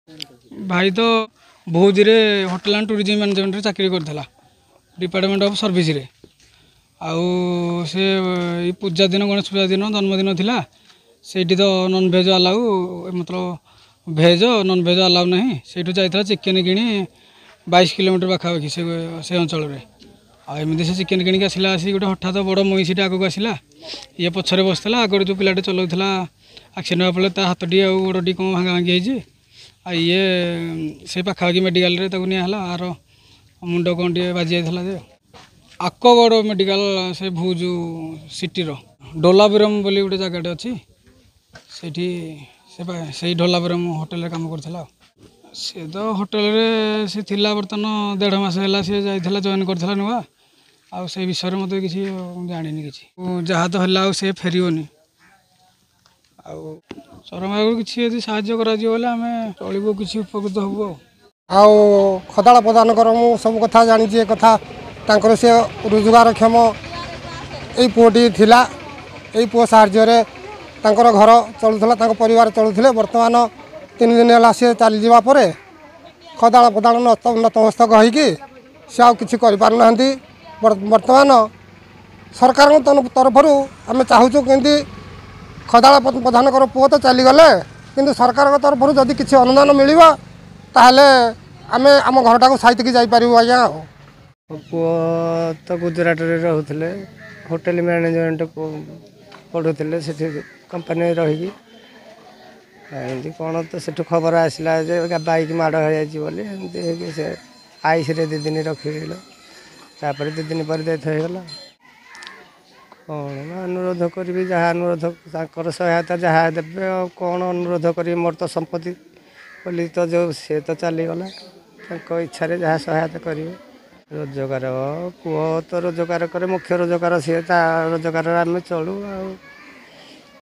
ଭାଇ ତ ଭୁଜରେ hotel and tourism ମ୍ୟାନେଜମେଣ୍ଟରେ ଚାକିରି କରିଥିଲା, ଡିପାର୍ଟମେଣ୍ଟ ଅଫ୍ ସର୍ଭିସରେ। ଆଉ ସେ ଏଇ ପୂଜା ଦିନ, ଗଣେଶ ପୂଜା ଦିନ ଜନ୍ମଦିନ ଥିଲା। ସେଇଠି ତ ନନଭେଜ୍ ଆଲାଉ, ମତଲବ ଭେଜ୍ ନନଭେଜ୍ ଆଲାଉ ନାହିଁ। ସେଇଠୁ ଯାଇଥିଲା ଚିକେନ୍ କିଣି 22 କିଲୋମିଟର ପାଖାପାଖି ସେ ଅଞ୍ଚଳରେ। ଆଉ ଏମିତି ସେ ଚିକେନ୍ କିଣିକି ଆସିଲା, ଆସିକି ଗୋଟେ ହଠାତ୍ ବଡ଼ ମଇଁଷିଟା ଆଗକୁ ଆସିଲା, ଇଏ ପଛରେ ବସିଥିଲା। ଆଗରେ ଯେଉଁ ପିଲାଟି ଚଲାଉଥିଲା, ଆକ୍ସିଡେଣ୍ଟ ହେବା ଫଳରେ ତା ହାତଟି ଆଉ ଗୋଡ଼ଟି କ'ଣ ଭାଙ୍ଗା ଭାଙ୍ଗି ହେଇଛି। ଆଉ ଇଏ ସେ ପାଖାପାଖି ମେଡ଼ିକାଲରେ ତାକୁ ନିଆହେଲା। ଆର ମୁଣ୍ଡ କ'ଣ ଟିକେ ବାଜି ଯାଇଥିଲା ଯେ ଆକଗଡ଼ ମେଡ଼ିକାଲ, ସେ ଭୁଜ ସିଟିର ଡୋଲାବିରମ ବୋଲି ଗୋଟେ ଜାଗାଟେ ଅଛି, ସେଇଠି ସେ ସେଇ ଢୋଲାବିରମ ହୋଟେଲରେ କାମ କରୁଥିଲା। ଆଉ ସେ ତ ହୋଟେଲରେ ସେ ଥିଲା। ବର୍ତ୍ତମାନ ଦେଢ଼ ମାସ ହେଲା ସେ ଯାଇଥିଲା, ଜଏନ୍ କରିଥିଲା ନୂଆ। ଆଉ ସେଇ ବିଷୟରେ ମୋତେ କିଛି ଜାଣିନି କିଛି। ଯାହା ତ ହେଲା ଆଉ ସେ ଫେରିବନି। ଆଉ ସରକାରଙ୍କୁ କିଛି ଯଦି ସାହାଯ୍ୟ କରାଯିବ ବୋଲେ ଆମେ ଚଳିବୁ, କିଛି ଉପକୃତ ହେବୁ। ଆଉ ଖଦାଳ ପ୍ରଧାନଙ୍କର ମୁଁ ସବୁ କଥା ଜାଣିଛି। ଏ କଥା ତାଙ୍କର ସେ ରୋଜଗାରକ୍ଷମ ଏଇ ପୁଅଟି ଥିଲା। ଏଇ ପୁଅ ସାହାଯ୍ୟରେ ତାଙ୍କର ଘର ଚଳୁଥିଲା, ତାଙ୍କ ପରିବାର ଚଳୁଥିଲେ। ବର୍ତ୍ତମାନ 3 ଦିନ ହେଲା ସିଏ ଚାଲିଯିବା ପରେ ଖଦାଳ ପ୍ରଧାନ ନତମସ୍ତକ ହୋଇକି ସେ ଆଉ କିଛି କରିପାରୁନାହାନ୍ତି। ବର୍ତ୍ତମାନ ସରକାରଙ୍କ ତରଫରୁ ଆମେ ଚାହୁଁଛୁ କେମିତି ଖଦାଳ ପ୍ରଧାନଙ୍କର ପୁଅ ତ ଚାଲିଗଲେ, କିନ୍ତୁ ସରକାରଙ୍କ ତରଫରୁ ଯଦି କିଛି ଅନୁଦାନ ମିଳିବ ତାହେଲେ ଆମେ ଆମ ଘରଟାକୁ ସାଇତିକି ଯାଇପାରିବୁ ଆଜ୍ଞା। ଆଉ ପୁଅ ତ ଗୁଜୁରାଟରେ ରହୁଥିଲେ, ହୋଟେଲ ମ୍ୟାନେଜମେଣ୍ଟ ପଢ଼ୁଥିଲେ ସେଠି କମ୍ପାନୀରେ ରହିକି। ଏମିତି କ'ଣ ତ ସେଠୁ ଖବର ଆସିଲା ଯେ ବାଇକ୍ ମାଡ଼ ହେଇଯାଇଛି ବୋଲି। ଏମିତି ହେଇକି ସେ ଆଇସିରେ 2 ଦିନ ରଖିଦେଲେ, ତାପରେ 2 ଦିନ ପରେ ଡେଥ୍ ହେଇଗଲା। କ'ଣ ଅନୁରୋଧ କରିବି? ଯାହା ଅନୁରୋଧ ତାଙ୍କର ସହାୟତା ଯାହା ଦେବେ, ଆଉ କ'ଣ ଅନୁରୋଧ କରିବି? ମୋର ତ ସମ୍ପତ୍ତି ବୋଲି ତ ଯେଉଁ ସେ ତ ଚାଲିଗଲା, ତାଙ୍କ ଇଚ୍ଛାରେ ଯାହା ସହାୟତା କରିବେ। ରୋଜଗାର ପୁଅ ତ ରୋଜଗାର କରେ, ମୁଖ୍ୟ ରୋଜଗାର ସିଏ, ତା ରୋଜଗାରରେ ଆମେ ଚଳୁ। ଆଉ